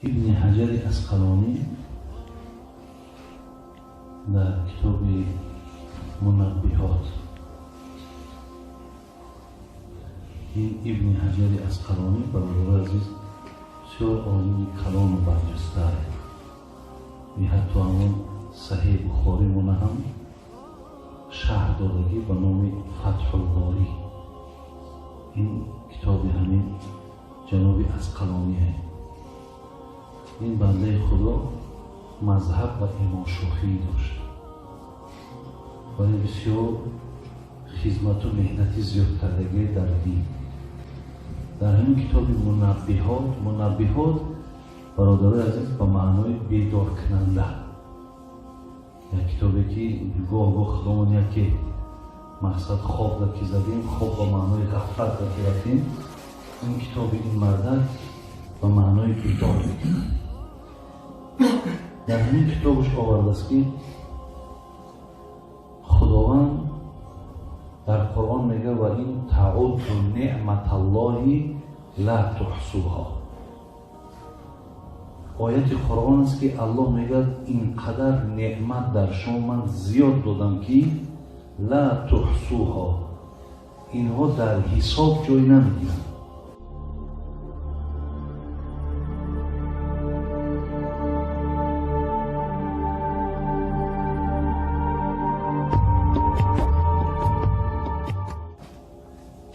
Ибни Ҳаҷари Асқалонӣ дар китоби Мунаббиҳот, ин Ибни Ҳаҷари Асқалонӣ, бародарои азиз, бисёр олими калону барҷастае. И ҳатто ҳамон Саҳеҳи Бухорӣ мона ҳам шарҳ додагӣ ба номи Фатҳулборӣ. Ин китоби ҳамин ҷаноби Асқалоние. Ин бандаи Худо мазҳаб ва имом Шофиӣ дошт, вале бисёр хизмату меҳнати зиёд кардагӣ дар дин. Дар ҳамин китоби Мунаббиҳот, Мунаббиҳот, бародарои азиз, ба маънои бедоркунанда, як китобе ки гоҳ гоҳ худомон яке мақсад хоб да ки задем, хоб ба маънои ғафлат да ки рафтем, ин китоби ин мардак ба маънои бедор мекунад. Дар ҳамин китобаш овардааст, ки Худованд дар Қуръон мегӯяд: «Ва ин таъудду неъматаллоҳи ла туҳсуҳо». Ояти Қуръон аст, ки Аллоҳ мегӯяд: ин қадар неъмат дар шумо ман зиёд додам, ки ла туҳсуҳо, инҳо дар ҳисоб ҷой намегиранд.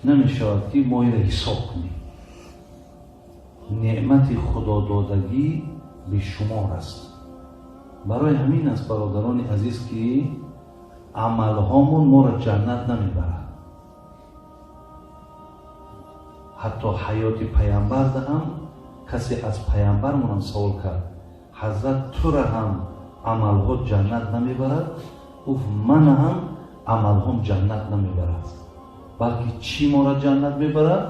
Намешавад, ки мо инро ҳисоб кунем. Неъмати худододагӣ бешумор аст. Барои ҳамин аст, бародарони азиз, ки амалҳомон моро ҷаннат намебарад. Ҳатто ҳаёти паямбарда ҳам касе аз паямбармонам савол кард: «Ҳазрат, тура ҳам амалҳо ҷаннат намебарад?» Гуфт: «Мана ҳам амалҳом ҷаннат намебарад, балки чӣ моро ҷаннат мебарад?»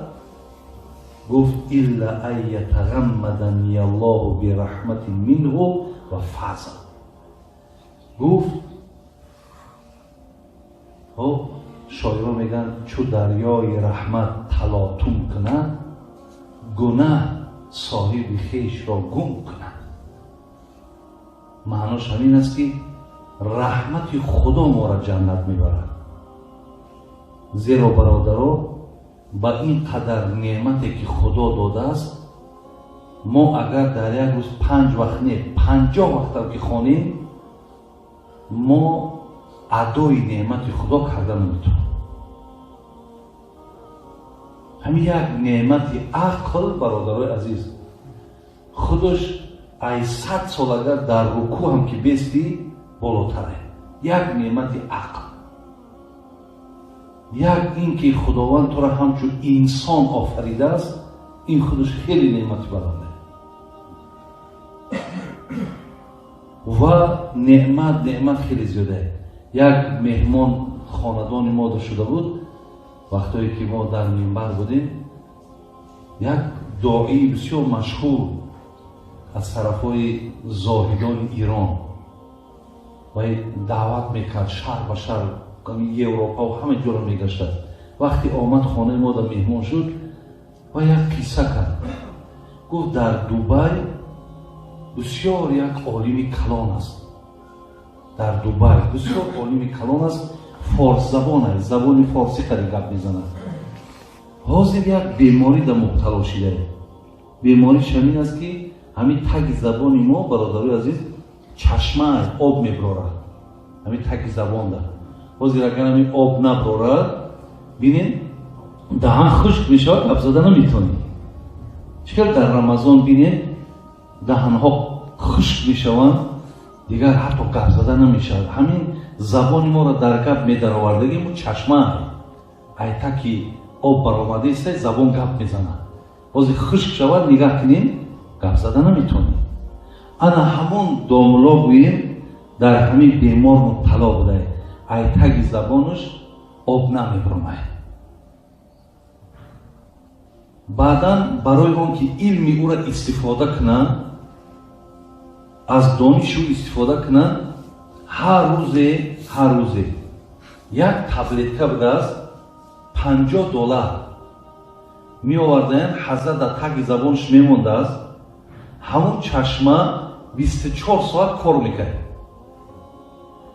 Гуфт: «Илла ан ятағаммадани Аллоҳу бираҳматин минҳу ва фазл». Гуфт, шоиро мегӯянд: чу дарёи раҳмат талотум кунад, гунаҳ соҳиби хешро гум кунад. Маънош ҳамин аст, ки раҳмати Худо моро ҷаннат мебарад. Зеро, бародаро, ба ин қадар неъмате, ки Худо додааст, мо агар дар як рӯз 5 вақт не, 50 вақтам ки хонем, мо адои неъмати Худо карда наметавонем. Ҳамин як неъмати ақл, бародарои азиз, худаш ай 100 сол агар дар рукӯ ҳам ки бестӣ, болотаре. Як неъмати ақл, як ин ки Худованд туро ҳамчун инсон офаридааст, ин худаш хеле неъмати баланде. Ва неъмат хеле зиёде. Як меҳмон хонадони мо шуда буд, вақтое ки мо дар минбар будем, як доии бисёр машҳур аз тарафҳои зоҳидони Ирон, вай даъват мекард шаҳр ба шаҳр, Европа ва ҳама ҷоро мегаштад. Вақте омад, хонаи мо дар меҳмон шуд ва як қисса кард. Гуфт: дар Дубай бисёр як олими калон аст, дар Дубай бисёр олими калон аст, форсзабон аст, забони форсӣ қади гап мезанад. Ҳозир як беморӣ дар мубтало шидае. Бемориш ҳамин аст, ки ҳамин таги забони мо, бародарои азиз, чашма об меброрад, ҳамин таги забонда. Ҳозир агар ҳамин об наброрад, бинед, даҳан хушк мешавад, гап зада наметавонед. Чӣ хел дар Рамазон, бинед, даҳанҳо хушк мешаванд, дигар ҳатто гап зада намешавад. Ҳамин забони моро дар гап медаровардаги мо чашма айтаки об баромадаиста, забон гап мезанад. Ҳозир хушк шавад, нигаҳ кунем, гап зада наметавонем. Ана ҳамон домуло, гӯем, дар ҳамин бемор мубтало будае, айтаги забонаш об намебиромад. Баъдан барои он ки илми ӯро истифода кунанд, аз дониши ӯ истифода кунанд, ҳар рӯзе як таблетка будааст, $50 меовардаям, ҳазрат дар таги забонаш мемондааст. Ҳамун чашма 24 соат кор мекард.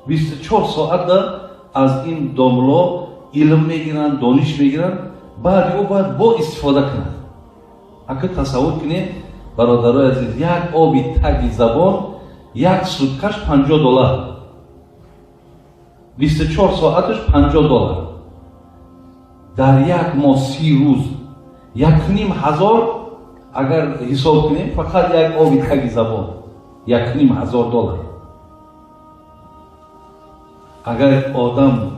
24 соата аз ин домло илм мегиранд, дониш мегиранд, баъди ӯ бояд бо истифода кунад. Ака, тасаввур кунед, бародарои азиз, як оби таги забон як суткаш $50, 24 соаташ $50, дар як моҳ 30 рӯз 1500. Агар ҳисоб кунем, фақат як оби таги забон $1500. Агар одам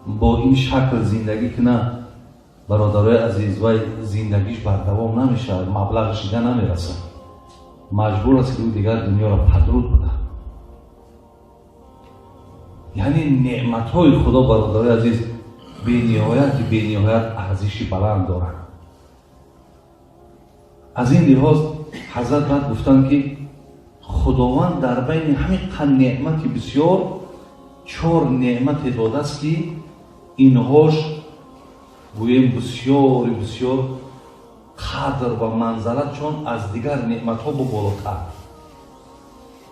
бо ин шакл зиндагӣ кунад, бародарои азиз, вай зиндагиш бардавом намешавад, маблағаш дига намерасад, маҷбур аст, ки ӯ дигар дунёро падруд будад. Яъне неъматҳои Худо, бародарои азиз, бениҳояти бениҳоят арзиши баланд дорад. Аз ин лиҳоз ҳазрат баъд гуфтанд, ки Худованд дар байни ҳамин қанд неъмати бисёр чор неъмате додааст, ки инҳош, гӯем, бисёри бисёр қадр ва манзалат чон аз дигар неъматҳо бо болотар.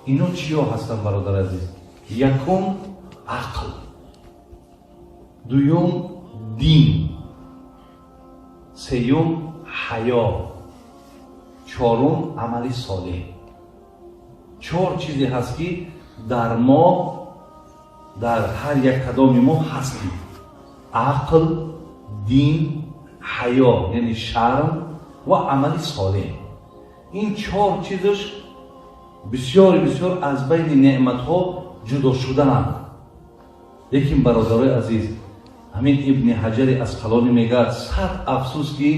Ино чиё ҳастанд, бародари азиз? Якум ақл, дуюм дин, сеюм ҳаё, чорум амали солеҳ. Чор чизе ҳаст, ки дар мо, дар ҳар як кадоми мо ҳастем: ақл, дин, ҳаё, яъне шарм, ва амали солеҳ. Ин чор чизаш бисёри бисёр аз байни неъматҳо ҷудо шудаанд. Лекин, бародарои азиз, ҳамин Ибни Ҳаҷари Асқалонӣ мегӯяд: сад афсӯс, ки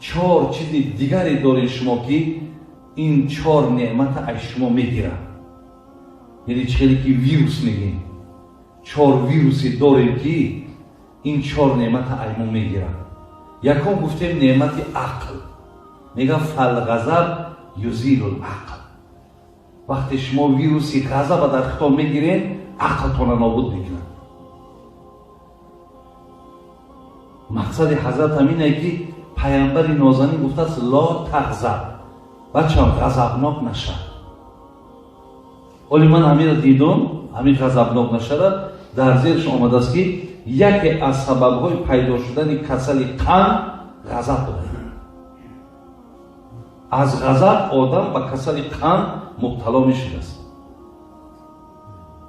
чор чизи дигаре доред шумо, ки ин чор неъмата аз шумо мегирад. Яъне чӣ хеле ки вирус мегӯем, чор вирусе дорем, ки ин чор неъмата аз мо мегирад. Якум гуфтем неъмати ақл. Мега: فالغضب يزيل العقل. Вақте шумо вируси ғазаба дар худтон мегиред, ақлтона нобуд мекунад. Мақсади ҳазрат ҳамине, ки паямбари нозанин гуфтааст: لا تغضب, бачам, ғазабнок наша. Оли ман ҳаминро дидум, ҳамин ғазабнок нашава дар зерш омадааст, ки яке аз сабабҳои пайдо шудани касали қанд ғазаб буда. Аз ғазаб одам ба касали қанд мубтало мешудааст.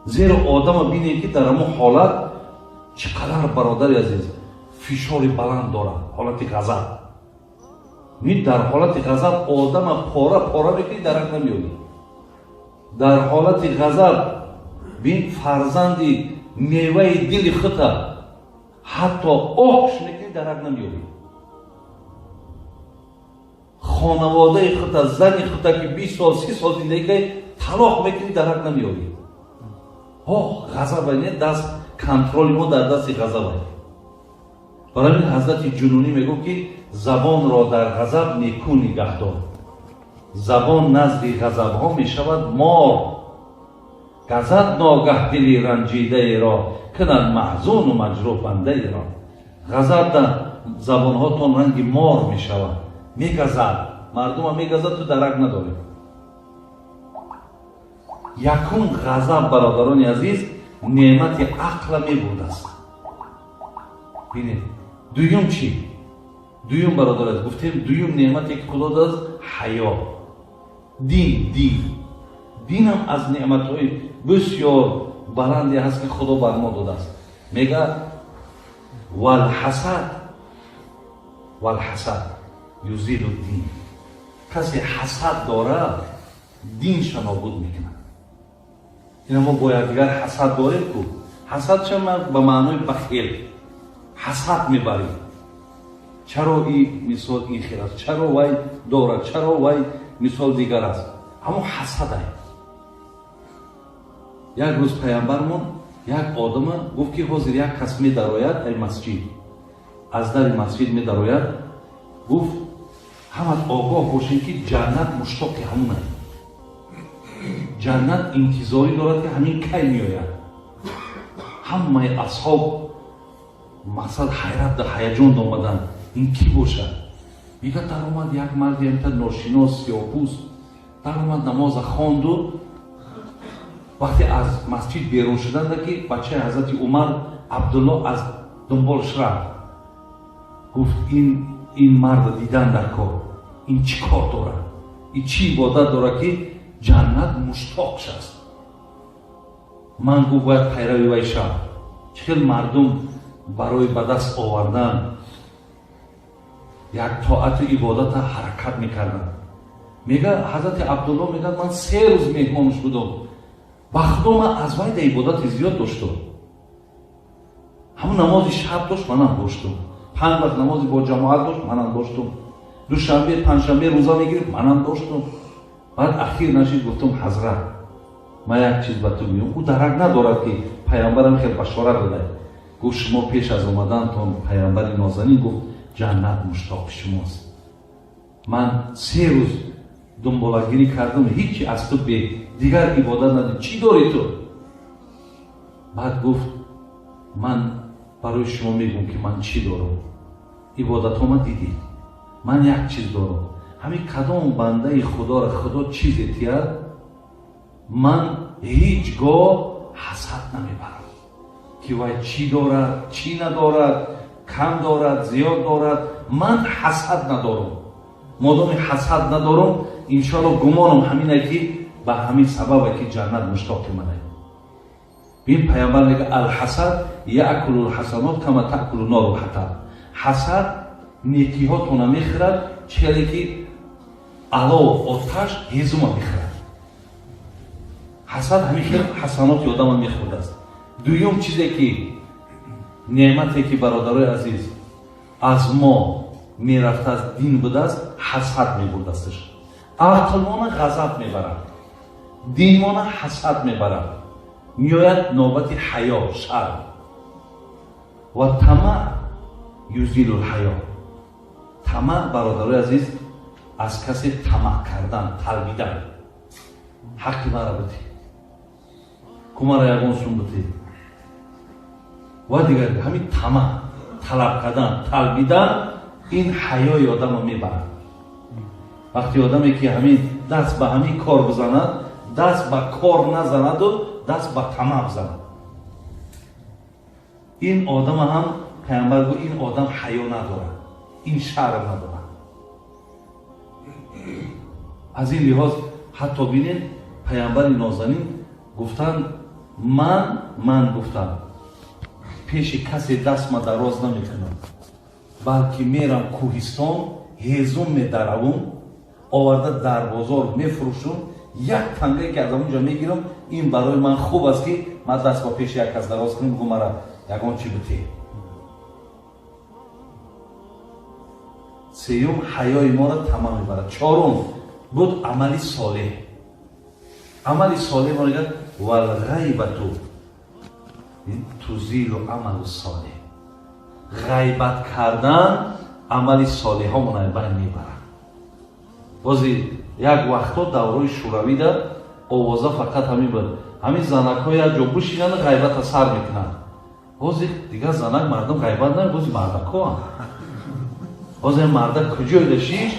Зеро одама бинед, ки дар ҳамон ҳолат чӣ қадар, бародари азиз, фишори баланд дорад. Ҳолати ғазаб ми дар ҳолати ғазаб одама пора пора мекунӣ, дарак намеёбӣ. Дар ҳолати ғазаб бин, фарзанди меваи дили хута ҳатто оҳш мекунӣ, дарак намеёбӣ. Хонаводаи хута, зани хута, ки 20 сол, 30 сол зиндагӣ кардӣ, талоқ мекунӣ, дарак намеёбӣ. Оҳ, ғазаба не, даст контроли мо дар дасти ғазаба. Барои ҳамин ҳазрати Ҷунунӣ мегӯфт, ки забонро дар ғазаб некӯ нигаҳдор, забон назди ғазабҳо мешавад мор, газад ногаҳ дили ранҷидаеро, кунад маҳзуну маҷрӯҳ бандаеро. Ғазаб дар забонҳотон ранги мор мешавад, мегазад, мардума мегазад, ту дарак надорӣ. Якум ғазаб, бародарони азиз, неъмати ақла мебурдааст. Бинед, дуюм чӣ? Дуюм, бародар азиз, гуфтем, дуюм неъмате, ки Худо додааст, ҳаё. Дин, динам аз неъматҳои бисёр баланде ҳаст, ки Худо бар мо додааст. Мега: والحسد والحسد يزيل الدين. Касе ҳасад дорад, динша нобуд мекунад. Ина мо бо якдигар ҳасад дорем ку. Ҳасад ча? Ба маънои бахел ҳасад мебарем: чаро и мисол ин хел аст, чаро вай дорад, чаро вай мисол дигар аст? Ҳамон ҳасадай. Як рӯз паямбармон як одама гуфт, ки ҳозир як кас медарояд ай масҷид, аз дари масҷид медарояд. Гуфт: ҳамат огоҳ бошед, ки ҷаннат муштоқи ҳамун аст, ҷаннат интизорӣ дорад, ки ҳамин кай меояд. Ҳамаи асҳоб, мақсад, ҳайрат, ҳаяҷон омаданд: ин кӣ бошад? Мегӯяд, даромад як марди амта ношинос, сиёҳпӯст, даромад, намоза хонду вақте аз масҷид берун шуданда, ки бачаи ҳазрати Умар Абдулло аз дунболш рафт, гуфт: ин марда дидан дар кор, ин чӣ кор дорад, ин чӣ ибодат дорад, ки ҷаннат муштоқ шаст? Ман, гуфт, бояд пайрави вай шав. Чӣ хел мардум барои ба даст овардан як тоату ибодата ҳаракат мекарданд. Мега ҳазрати Абдулло, мегӯяд, ман 3 рӯз меҳмонш будам, ба Худо, ман аз вай да ибодати зиёд доштум. Ҳамун намози шаб дошт, манам доштум. 5 вақт намози бо ҷамоат дошт, манам доштум. Душанбе, панҷшанбе рӯза мегирифт, манам доштум. Баъд ахир нашид, гуфтум: ҳазрат, ман як чиз ба ту гӯям. Ӯ дарак надорад, ки паямбарам хел башорат додад. Гуфт: шумо пеш аз омадантон паямбари нозанин гуфт, ҷаннат муштоқи шумост. Ман 3 рӯз дунболагирӣ кардам, ҳичи аз ту бе дигар ибодат надидам. Чӣ дорӣ ту? Баъд гуфт: ман барои шумо мегӯм, ки ман чӣ дорам. Ибодатҳома дидед, ман як чиз дорам: ҳамин кадом бандаи Худоро Худо чизе тияд, ман ҳеҷ гоҳ ҳасад намебарам, ки вай чӣ дорад, чӣ надорад, кам дорад, зиёд дорад. Ман ҳасад надорам. Модоми ҳасад надорам, иншоалло, гумонам ҳамине, ки ба ҳамин сабабе, ки ҷаннат муштоқи мане. Бин, паямбар мега: алҳасад яъкулу лҳасанот кама таъкулу нору лҳатаб. Ҳасад некиҳотона мехӯрад, челе ки алов, оташ ҳезума мехӯрад. Ҳасад ҳамин хел ҳасаноти одама мехӯрдааст. Дуюм чизе ки, неъмате ки, бародарои азиз, аз мо мерафтааст, дин будааст, ҳасад мебурдасташ. Ақлмона ғазаб мебарад, динмона ҳасад мебарад. Меояд навбати ҳаё, шарм. Ва тамаъ юзилу лҳаё. Тамаъ, бародарои азиз, аз касе тамаъ кардан, талбидан: ҳаққи мара бутӣ, кумара ягон сум бутӣ ва дигар. Ҳамин тамаъ, талаб кардан, талбидан, ин ҳаёи одамро мебарад. Вақти одаме ки ҳамин даст ба ҳамин кор бизанад, даст ба кор назанаду даст ба тамаъ бизанад, ин одама ҳам паямбар гӯ, ин одам ҳаё надорад, ин шарм надорад. Аз ин лиҳоз, ҳатто бинед, паямбари нозанин гуфтанд: ман гуфтам, пеши касе дастма дароз намекунам, балки мерам кӯҳистон, ҳезум медаравум, оварда дар бозор мефурӯшум, як тангае ки аз онҷо мегирам, ин барои ман хуб аст, ки ман даст ба пеши як кас дароз кунем, гӯ мара ягон чи битӣ. Сеюм, ҳаёи моро тамам мебарад. Чорум буд амали солеҳ. Амали солеҳ мо мегӯяд: валғайбату тузилу амалу солеҳ. Ғайбат кардан амали солеҳҳомона байн мебарад. Бози як вақтҳо даврои шӯравида овоза фақат ҳамин буд: ҳамин занакҳо як ҷо бишинанд, ғайбата сар мекунанд. Бози дигар занак мардум ғайбат на, бози мардакҳоам. Бози мардак куҷоида шиш,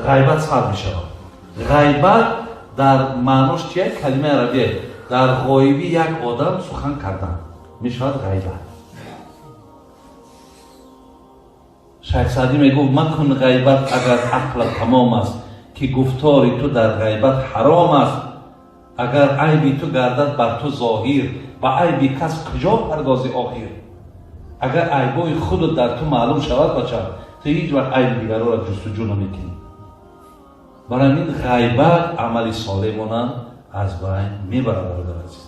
ғайбат сар мешавад. Ғайбат дар маънош чия? Калимаи арабия, дар ғоибӣ як одам сухан кардан мешавад ғайбат. Шайх Саъдӣ мегуфт: макун ғайбат агар ақлат тамом аст, ки гуфтори ту дар ғайбат ҳаром аст. Агар айби ту гардад бар ту зоҳир, ба айби кас куҷо пардози охир? Агар айбои худут дар ту маълум шавад, бача, ту ҳеҷ вақт айби дигарро ҷустуҷӯ намекунӣ. Барои ҳамин ғайбат амали солеҳмона аз байн мебарад. Бародар азиз,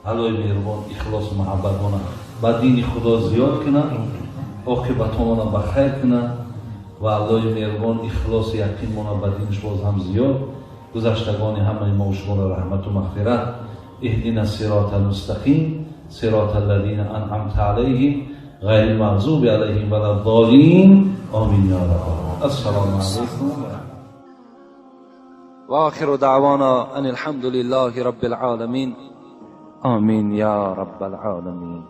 Аллоҳи меҳрубон ихлосу муҳаббатмона ба дини Худо зиёд кунад, оқибатҳомона ба хайр кунад ва Аллоҳи меҳрубон ихлосу яқинмона ба диниш боз ҳам зиёд. Гузаштагони ҳамаи мо шуморо раҳмату мағфират. اهدنا الصراط المستقيم صراط الذين أنعمت عليهم غير المغضوب عليهم ولا الضالين، آمين يا رب. السلام عليكم. وآخر دعوانا أن الحمد لله رب العالمين. آمين يا رب العالمين.